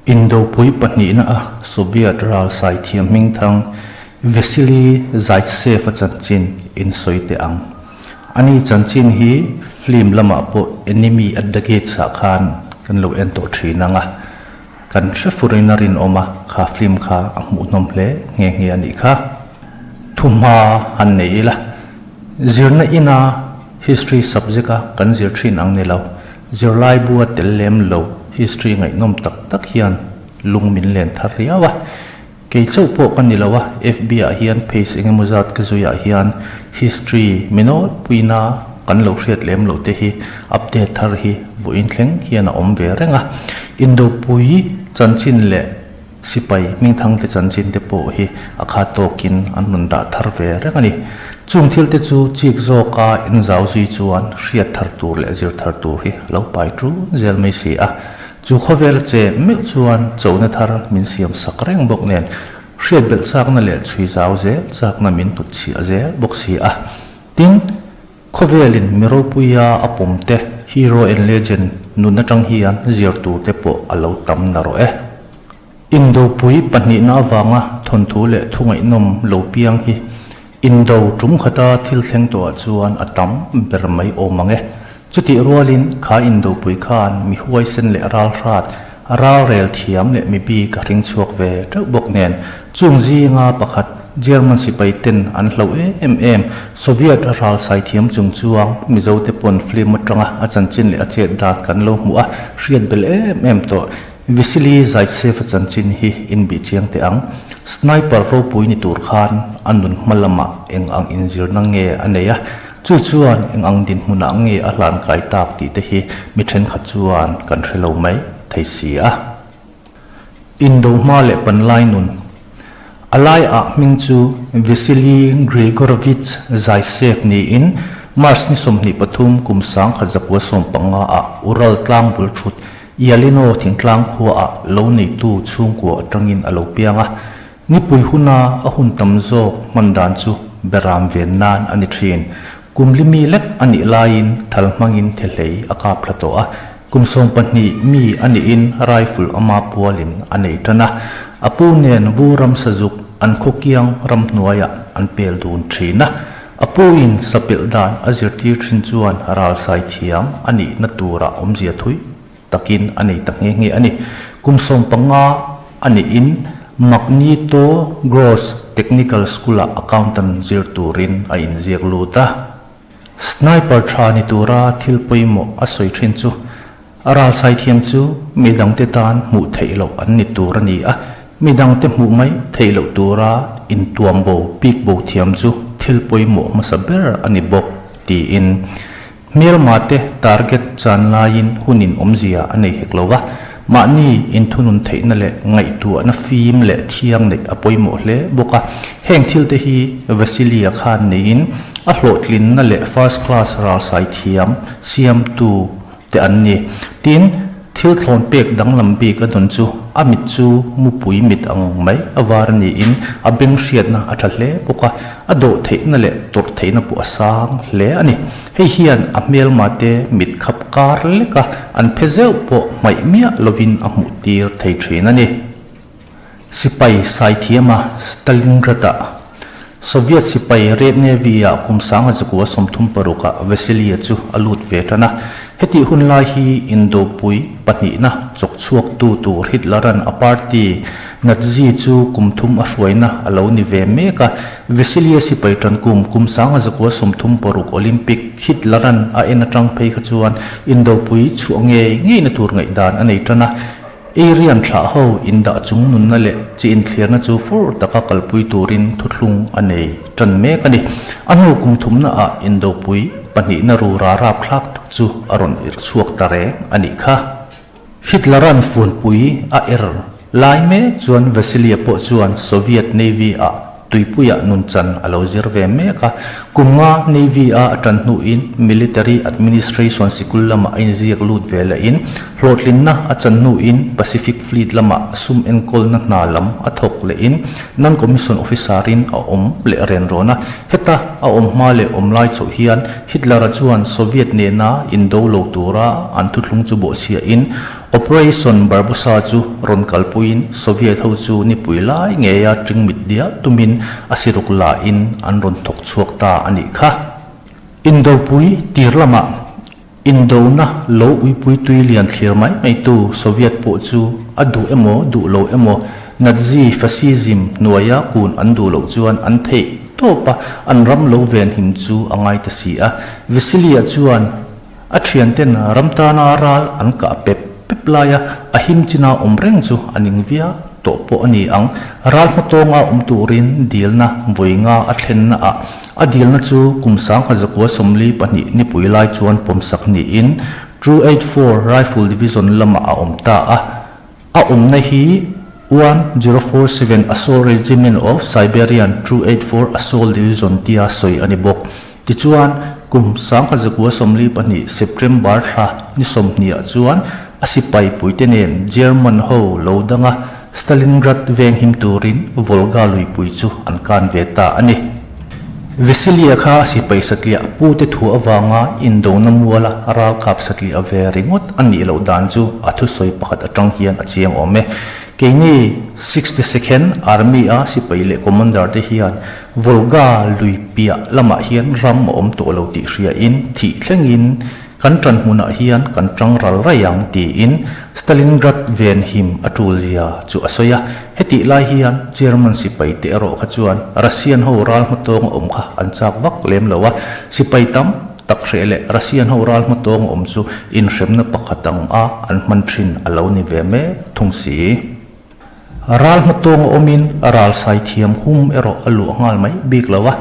Indopui pahnihna a Soviet ralsai thiam hmingthang Vasily Zaitsev-a chanchin in sawi teh ang. Ani chanchin hi film lamah pawh Enemy at the Gates ah khan kan lo en tawh thin ang a, kan hre furin a rinawm a, kha film kha a hmuhnawm hle nghe nghe a nih kha. Thuhma han nei ila, zirna ina history subject a kan zir thin ang ni lo. Zirlai bua tel lem lo history ngaihnawm tak tak hian lung min len thar riau a. Kei chauh pawh ka ni lo a, FB ah hian page eng emaw zat ka zuiah hian history mi nawlpuina kan lo hriat lem loh te hi update thar hi vawiin thleng hian a awm ve reng a. Indopui chanchin leh Sipai hmingthangte chanchin te pawh hi a khat tawkin an rawn dah thar ve reng a ni. Chung thil te chu chik zawka inzau zui chuan hriat thar tur leh zir thar tur hi a lo pai ṭun zel mai si a. Chu khawvel che meuh chuan chona thar min siam sak reng bawk nen hriat belh chakna leh chhui zau zel chakna min hnutchhiah zel bawk si a. Tin, Khawvelin mi ropuia a pawm te, hero and legend, nun atang hian zir tur te pawh a lo tam na rawh e. Indopui pahnihna avanga thawnthu leh thungaihnawm lo piang hi Indo tum khata thil thleng tawhah chuan a tam ber mai awm ang e. Chutih rualin kha Indopui khan mi huaisen leh ralhrat, ralrel thiam leh mi bik a hring chhuak ve teuh bawk nen chung zinga pakhat German sipai ten an hloh em em. Soviet ral saithiam chung chuang Mizo te pawn film atanga a chanchin leh a chet dan kan lo hmuh a, hriat bel em em tawh. Vasily Zaitsev a chanchin hi inbih chiang teh ang. Sniper ropui ni tur khan a nun hma lamah eng ang inzirna nge a nei a, chu chuan eng ang dinhmunah nge a hlan kai tak tih te hi mi thenkhat chuan kan hre lo mai thei si a. Indo hma leh panlai nun. A lai ah hming chu Vasily Grigorovich Zaytsev niin March ni 23 kum 1915 ah Ural tlang bul thut Yalino thingtlang khua ah lo neitu chhungkua atangin a lo piang a. Nipui huna a hun tam zawk hman dan chu beram ven nan a ni thin. Kum limi lek a nih laiin thal hmangin thehlei a kap thla tawh a. Kum 12 mi a nihin rifle ama pualin a nei tan a, a pu nen vu ram sazuk an khawkiang ramhnuaiah an pel dun thin a. A puin sapelh dan a zirtir thin chuan ralsai thiam a nihna tura awmzia thui takin a nei ta nghe nghe a ni. Kum 15 a nihin Magnitogorsk Technical School-ah accountant zir turin a inziak lut a. Sniper tha ni tura thil pawimawh a sawi thin chu a ralsai thiam chu mi dangte tan hmuh theih loh an ni tur a ni a, mi dangte hmuh mai theih loh tura intuam bo bik bo thiam chu thil pawimawh hmasa ber a ni bawk tiin hmelmate target chan laiin hunin awmzia a nei hek lo va, mahni inthunun theihna leh ngaihtuahna fim leh thiang neih a pawimawh hle bawk a, heng thilte hi Vasily-a khan neiin A hlawhtlinna leh first class ralsai thiam siamtu te an ni. Tin, thil thlawn pek danglam bik a dawn chu a mit chu mupui mit ang mai a var niin a beng hriatna a tha hle bawk a, a dawh theihna leh tawrh theihna pawh a sang hle a ni. Hei hian a hmelma te mit khap kar lek a, an phe zeuh pawh hmaih miah lovin a hmuh tir thei thin a ni. Sipai Saithiama Stalingrad-ah Soviet sipai Red Navy-ah kum 1936 ah Vasily-a chu a lut ve tan a. Hetih hun lai hi Indopui pahnihna chawk chhuaktu tur Hitler-a'n a party Nazi chu kum thum a hruaina a lo ni ve mek a. Vasily-a sipai tan kum kum 1936 Olympic Hitler-a'n a en atang phei kha chuan Indopui chhuah ngei ngeina tur ngaihdan a nei tan a. Aryan thlah ho indah chung nunna leh chi inthlirna chu fur taka kalpui turin thuthlung a nei tan mek a ni. A hnu kum thumna ah Indopui pahnihna rura rapthlak tak chu a rawn irh chhuak ta reng a nih kha. Hitler-a'n funpui a er lai mek chuan Vasily-a pawh chuan Soviet Navy ah Tuipuiah nunchan a lo zir ve mek a, kum nga Navy-a a tan hnuin Military Administration sikul lamah a inziak lut ve lehin hlawhtlinna a chan hnuin Pacific Fleet lamah sum enkawlna hna lam a thawk lehin Non-Commission Officer-in a awm leh ren rawn a. Heta a awm hma leh awm lai chhoh hian Hitler-a chuan Soviet nena indo lo tura an thuthlung chu bawhchhiahin. Operation Barbossa chu rawn kalpuiin Soviet ho chu nipui lai ngeia ṭingmit dial tumin a siruk lahin an rawn thawk chhuak ta a nih kha. Indopui tir lamah Indona lo uipui tui lian thlir mai mai tu Soviet pawh chu a duh emaw duh lo emaw Nazi fascism hnuaia kun an duh loh chuan an theih tawp a, an ram lo venhim chu a ngai ta si a. Vasily-a chuan a thianten ram tana ral an kah pep pep laia a him china awm reng chu a ning viau tawh pawh a ni ang. Ral hmatawnga awm turin dilna vawi nga a thlenna ah A dilna chu kum 1942 nipui lai chuan pawmsak niin 284 Rifle Division lamah a awm ta a. A awmna hi 1047 Assault Regiment of Siberian 284 Assault Division tia sawi a ni bawk. Tichuan, kum 1942 September thla ni sawmhnih ah chuan a sipai puite nen German ho lo danga Stalingrad veng him turin Volga luipui chu an kan ve ta a ni. Vesilia kha sipai satliah pute thu avanga indona muala ralkap satliah ve ringawt a nih loh dan chu a thusawi pakhat atang hian a chiang awm e. Keini 62nd Army-a sipai leh commander te hian Volga lui piah lamah hian ram a awm tawh lo tih hriain thih thlengin Kan ṭan hmunah hian kan ṭang ral raih ang tiin Stalingrad venhim a ṭul zia chu a sawi a. Hetih lai hian German sipai te erawh kha chuan Russian ho ral hmatawng a awm kha an chak vak lem lo a, sipai tam tak hreh leh Russian ho ral hmatawng a awm chu inhremna pakhat ang a an hman ṭhin a lo ni ve mek thung si. Ral hmatawng a awmin ral sai thiam hum erawh a luah nghal mai bik lo a,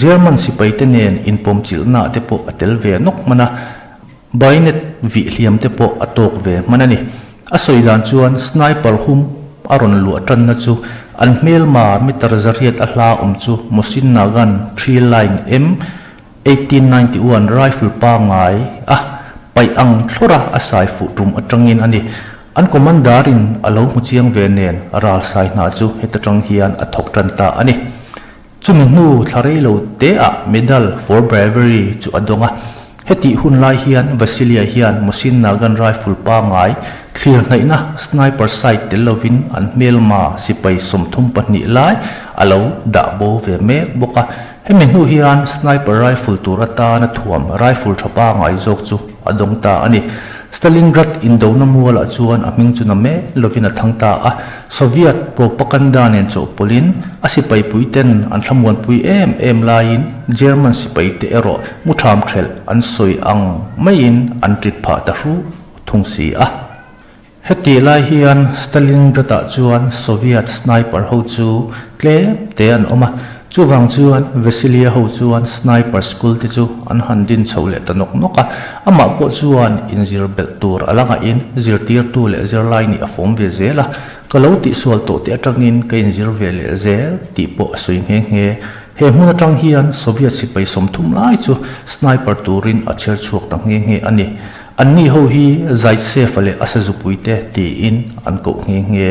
German sipaite nen inpawmchilhna te pawh a tel ve nawk hman a, bayonet vih hliam te pawh a tawk ve hman a ni. A sawi dan chuan sniper hum a rawn luah tanna chu an hmelma meter zariat a hla awm chu Mosin Nagant three line M 1891 rifle pangngai a paih ang thlawrh a a sai fuh tum atangin a ni. An commander-in a lo hmu chiang ve nen ral sai hna chu heta tang hian a thawk tan ta a ni. Chumi hnu thla rei lo teah Medal for Bravery chu a dawng a. Hetih hun lai hian Vasilia hian Mosin Nagant rifle pangngai thlir hnaihna sniper sight tel lovin an hmelma sipai 32 lai a lo dah bo ve mek bawk a. Hemi hnu hian sniper rifle tur atana thuam rifle tha pangngai zawk chu a dawng ta a ni. Stalingrad indona mualah chuan a hming chu na mek lovin a thang ta a, Soviet propaganda nen chawhpawlhin a sipaipuiten an thlamuanpui em em laiin German sipaite erawh mu tham thelh an sawi ang maiin an tit phah ta hru thung si a. Hetih lai hian Stalingrad-ah chuan Soviet sniper ho chu tlem te an awm a, chuvang chuan Vasilia ho chuan sniper school te chu an han din chho leh ta nawk nawk a, amah pawh chuan inzir belh tur a la ngahin zirtirtu leh zirlai nih a fawm ve zel a, ka lo tihsual tawh te atangin ka inzir ve leh zel tih pawh a sawi nghe nghe. He hmun atang hian Soviet sipai 30 lai chu sniper turin a chher chhuak ta nghe nghe a ni. Anni ho hi Zaitsev-a leh a sazupuite tiin an koh nghe nghe.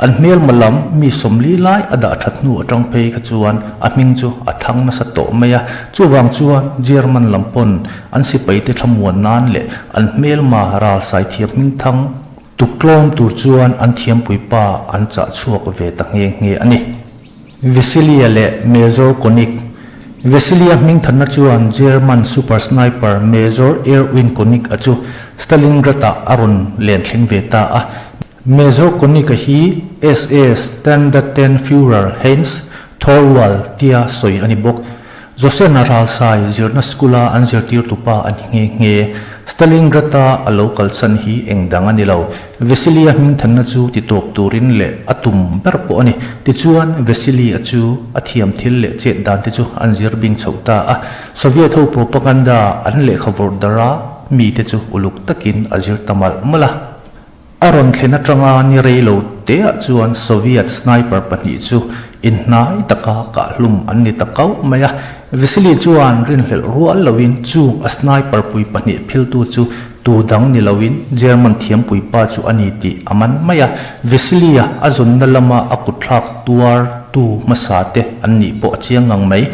An hmelma lam mi 40 lai a dah that hnu atang phei kha chuan a hming chu a thang nasa tawh mai a. Chuvang chuan German lam pawn an sipaite thlamuan nan leh an hmelma ral saithiam hmingthang tuktlawm tur chuan an thiampuipa an chah chhuak ve ta nghe nghe a ni. Vesilia leh Major Koenig. Vesilia hmingthanna chuan German super sniper Major Erwin Koenig a chu Stalingrad-ah a rawn len thleng ve ta a. Major Koenig-a hi SS Standartenführer Heinz Thorwald tia sawi a ni bawk. Josena ralsai zirna school-a an zirtirtupa a ni nghe nghe. Stalingrad-a a lo kal chhan hi eng dang a ni lo. Vasily-a hmingthanna chu ti tawp turin leh a tum ber pawh a ni. Tichuan, Vasily-a chu a thiam thil leh chet dan te chu an zir bing chhoh ta a. Soviet ho propaganda an lehkha vawrh darh a, mite chu uluk takin a zir ta malh malh a. A rawn thlen atanga ni rei lo teah chuan Soviet sniper pahnih chu inhnai taka kahhlum an ni ta kauh mai a. Vasily chuan rinhlelh rual loin chung a sniper pui pahnih philtu chu tu dang ni loin German thiampui pa chu a ni tih a man mai a. Vasily-a a zawnna lama a kutthlak tuar tu hmasa te an nih pawh a chiang ngang mai.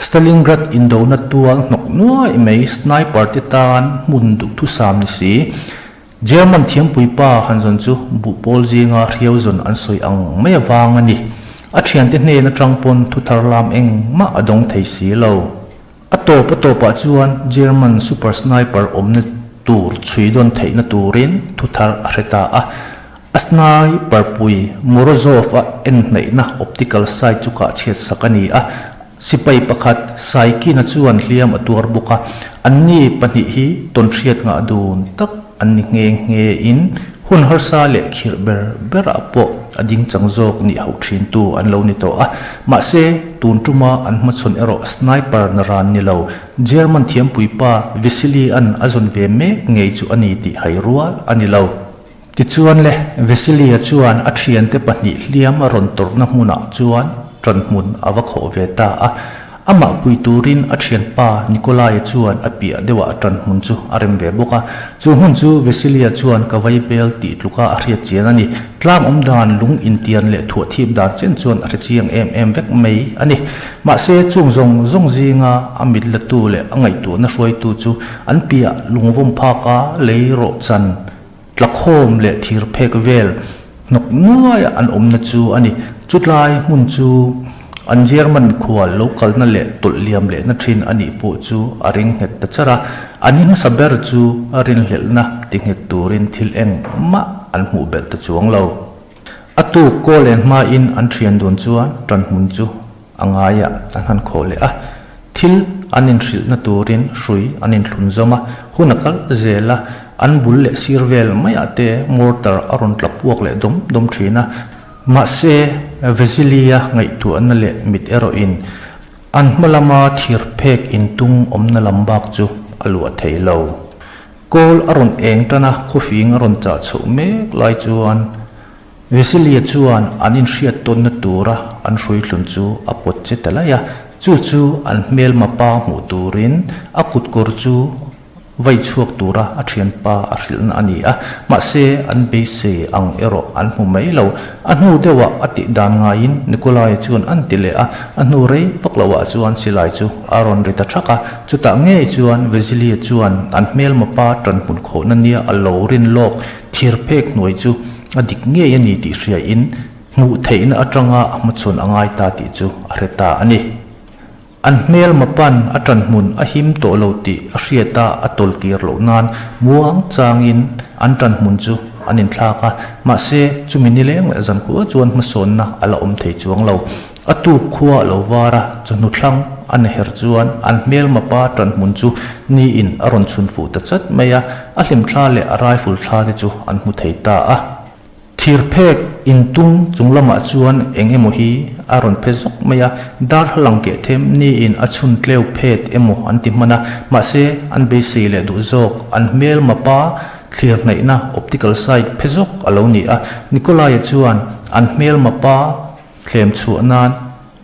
Stalingrad indona tual hnawk nuai mai sniper te tan hmun duhthusam ni si. German thiampui pa han zawn chu buhpawl zinga hriau zawn an sawi ang mai avang a ni. A thiante hnen atang pawn thu thar lam engmah a dawng thei si lo. A tawp a tawpah chuan German super sniper awmna tur chhui dawn theihna turin thu thar a hre ta a. A sniper pui Morozov-a en hnaihna optical sight chu kah chhiat sak a ni a. Sipai pakhat Saikina chuan hliam a tuar bawk a, anni pahnih hi tawnhriat ngah dun tak an ni nghe nghe in hun harsa leh khirh ber berah pawh a ding chang zawk nih hauh thintu an lo ni tawh a. Mahse, tun tuma an hmachhawn erawh sniper na ran ni lo, German thiampui pa Vasily-a'n a zawn ve mek ngei chu a ni tih hai rual a ni lo. Tichuan le, Vasily-a chuan a thiante pahnih hliam a rawn tawrhna hmunah chuan ṭan hmun a va khawh ve ta a. Amah pui turin a thianpa Nikolai-a chuan a piah deuhah ṭan hmun chu a rem ve bawk a. Chu hmun chu Vasily-a chuan ka vai bel tih tluka a hriat chian a ni. Tlang awm dan, lung intian leh thuah thip dan chen chuan a hre chiang em em vek mai a ni. Mahse, chung zawng zawng zinga a mit latu leh a ngaihtuahna hruaitu chu an piah lungvawm phaka lei rawh chan Tlakhawm leh thir phek vel hnawk nuaia an awmna chu a ni. Chutlai hmun chu an German khual lo kalna leh tawlh liam lehna thin a nih pawh chu a ring nghet ta char a. An ni hmasa ber chu a rinhlelhna ti nghet turin thil engmah an hmuh belh ta chuang lo. A tuk kaw len hmain an thian dun chuan tanhmun chu a ngaiah an han khawh leh a. Thil an inhrilhna turin hrui an inthlun zawm a, hun a kal zel a, an bul leh sir vel maiah te mortar a rawn tla puak leh dawm dawm thin a. Mahse, Vasily-a ngaihtuahna leh mit erawhin an hma lama thir phek intung awmna lam bak chu a luah thei lo. Kawl a rawn eng tan a, khawfing a rawn chah chhoh mek lai chuan Vesilia chuan an inhriat tawnna tura an hruihlun chu a pawt che ta laih a, chu chu an hmelma pa hmuh turin a kutkawr chu vai chhuak tura a thianpa a hrilhna a ni a, mahse an beisei ang erawh an hmu mai lo. A hnu deuhah a tih dan ngaiin Nikolai chuan an ti leh a, a hnu rei vak loah chuan silai chu a rawn ri ta thak a, chutah ngei chuan Vesilia chuan an hmelma pa tanhmun khawhna nia a lo rin lawk thir phek hnuai chu A dik ngei a ni tih hriain hmuh theihna atanga a hmachhawn a ngai ta tih chu a hre ta a ni. An hmelma pan a ṭan hmun a him tawh lo tih a hriat a, a tawl kir loh nan muang changin an ṭan hmun chu an inthlak a, mahse chumi nileng leh zankhua chuan hmasawnna a la awm thei chuang lo. A tuk khua a lo var a, chawhnu thlang a na her chuan an hmelma pa ṭan hmun chu niin a rawn chhun fuh ta chat mai a, a hlimthla leh a rifle thla te chu an hmu thei ta a. Thir phek intung chung lamah chuan eng emaw hi a rawn phe zawk mai a, darthlalang keh them niin a chhun tleu phet emaw an ti hman a, mahse an beisei leh duh zawk, an hmelma pa thlir hnaihna optical sight phe zawk a lo ni a, Nikolai-a chuan an hmelma pa Thlem chhuah nan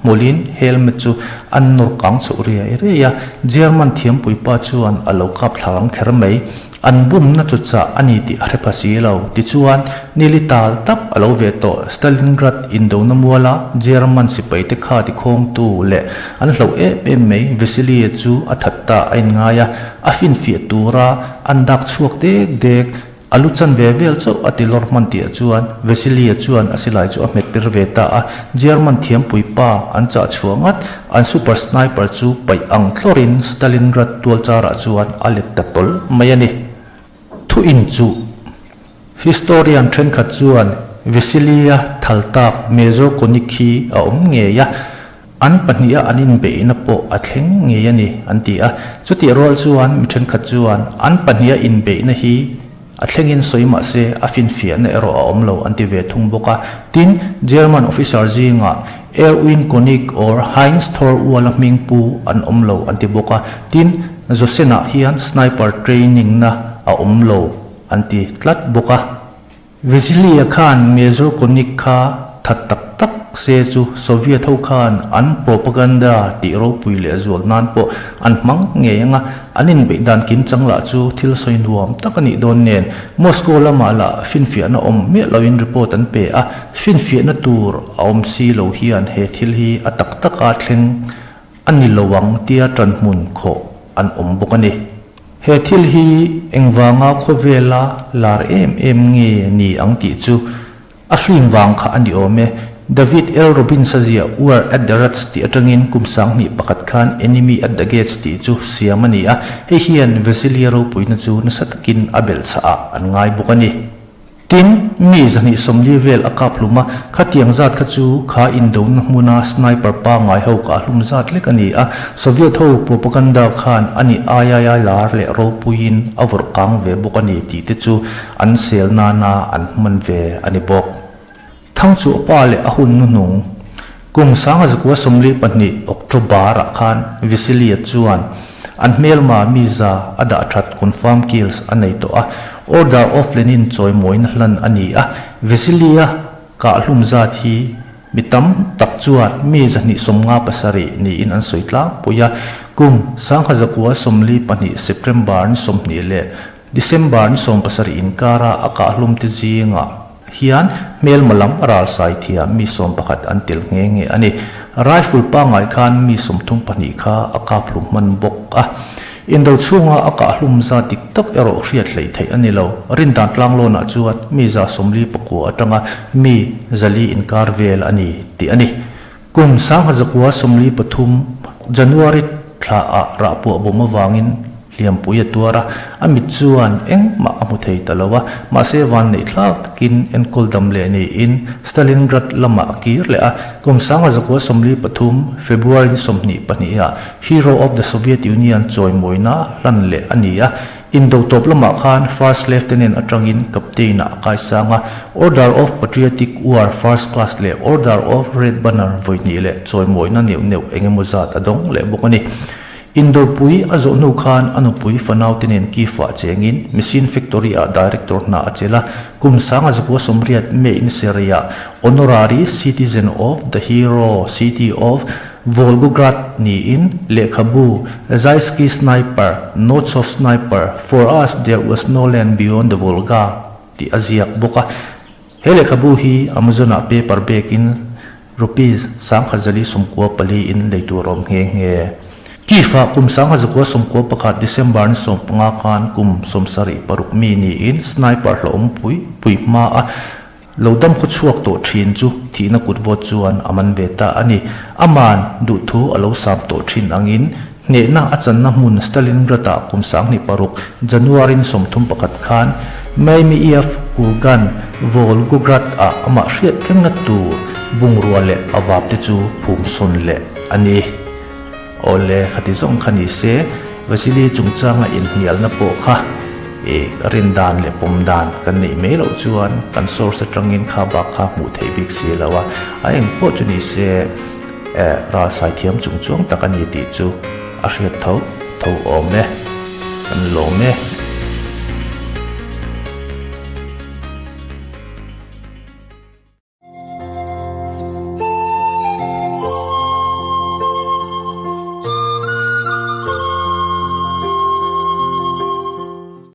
hmawlhin helmet chu an nawr kang chhoh riai riai a, German thiampui pa chuan a lo kap thla ang kher mai. An bumna chu chah a ni tih a hre pha si lo. Tichuan, nili tal tap a lo ve tawh. Stalingrad indona muala German sipaite kha tikhawngtu leh an hloh em em mai Vasily-a chu a that ta a inngai a, a finfiah tura an dak chhuak dek dek. A lu chan ve vel chauh a ti lawr hman tih chuan Vasily-a chuan a silai chu a hmet pir ve ta a, German thiampui pa an chah chhuah ngat, an super sniper chu paih ang thlawrin Stalingrad tual charah chuan a let ta tawl mai a ni. Thu inchuh Historian thenkhat chuan Vasily-a thal tak Major Koenig hi a awm ngei a, An pahniha an inbeihna pawh a thleng ngei a ni, an ti a. Chutih rual chuan mi thenkhat chuan an pahniha inbeihna hi a thlengin sawi mah se a finfiahna erawh a awm lo an ti ve thung bawk a. Tin, German officer zingah Erwin Koenig or Heinz Thor Uala hming pu an awm lo an ti bawk a. Tin, Zosen-ah hian sniper training-na a awm lo an ti tlat bawk a. Vizili-a khan Major Koenig kha that tak tak se chu Soviet ho khan an propaganda tih ropui leh zual nan pawh an hmang ngei ang a, an inbeih dan kim chang lah chu thil sawi nuam tak a nih dawn nen Moscow lamah lah finfiahna awm miah loin report an pe a, finfiahna tur a awm si lo hian he thil hi a tak taka thleng a ni lo ang tia ṭanhmun khawh an awm bawk a ni. He thil hi engvanga khawvela lar em em nge ni ang tih chu a film vang kha a ni awm e. David L. Robbins a ziah War at the Rats tih atangin kum 2001 khan Enemy at the Gates tih chu siam a ni a, hei hian Vasily-a ropuina chu nasa takin a belh chhah ah an ngai bawk a ni. Tin, mi 240 vel a kap hlum a, khatiang zat kha chu kha indona hmuna sniper pangngai ho kah hlum zat lek a ni a, Soviet ho propaganda khan a ni ai aia lar leh ropuiin a vawrh kang ve bawk a ni tih te chu an sel nana an hman ve a ni bawk. Thangchuahpa leh a hun hnuhnung, kum 1942 October-ah khan Vasily-a chuan an hmelma miza a dah that confirm kills a nei tawh a, Order of Lenin chawimawina hlan a ni a, Vasily-a kahhlum zat hi mi tam tak chuan mi 257 niin an sawi tlangpui a, kum 1942 September ni 20 leh December ni 17 inkara a kahhlum te zingah hian hmelma lam ralsai thiam mi 11 an tel nghe nghe a ni. Rifle pangngai khan mi 32 kha a kaphlum hman bawk a. Indo chhunga a kahhlum zat dik tak erawh hriat hleih theih a ni lo. Rindan tlanglawnah chuan mi 49 atanga mi 400 inkar vel a ni tih a ni. Kum 1943 January thlaah rahpuah bawm avangin hliampui a tuar a, a mit chuan engmah a hmu thei ta lo a, mahse vanneih thlak takin enkawl dam leh niin Stalingrad lamah a kir leh a. Kum 1943 February ni 22 ah Hero of the Soviet Union chawimawina hlan leh a ni a. Indo tawp lamah khan First Lieutenant atangin Captain-ah a kaisang a, Order of Patriotic War First Class leh Order of Red Banner vawi hnih leh chawimawina neuh neuh eng emaw zat a dawng leh bawk a ni. Indopui a zawh hnu khan a nupui fanaute nen Kyiv-ah chengin Machine Factory-ah Director hna a chelh a, kum 1980 May ni sarih-ah Honorary Citizen of the Hero City of Volgograd niin lehkhabu Zaisky Sniper, Notes of Sniper, For Us There Was No Land Beyond the Volga tih a ziak bawk a. He lehkhabu hi Amazon-ah paper bag-in rupees 1494 in lei tur a awm nghe nghe. Kyiv-ah kum 1991 December ni 15 khan kum 76 mi niin sniper hlauhawm pui pui hma a Lo dam khaw chhuak tawh thin chu thihna kut vawt chuan a man ve ta a ni. Aman duhthu a lo sam tawh thin angin hnehna a channa hmun Stalingrad-ah kum 2006 January-in 31 khan Maymiev Kurgan Volgograd-ah amah hriat rengna tur bungrua leh a vap te chu phum sawn leh a ni. Awle, khati zawng kha ni se, Vasily chungchanga inhnialna pawh kha i rin dan leh pawm dan kan neih mai loh chuan kan source atangin kha bak kha hmuh theih bik si lo a, a eng pawh chu ni se ralsai thiam chungchuang tak a ni tih chu a hriat tho tho awm e, kan lawm e.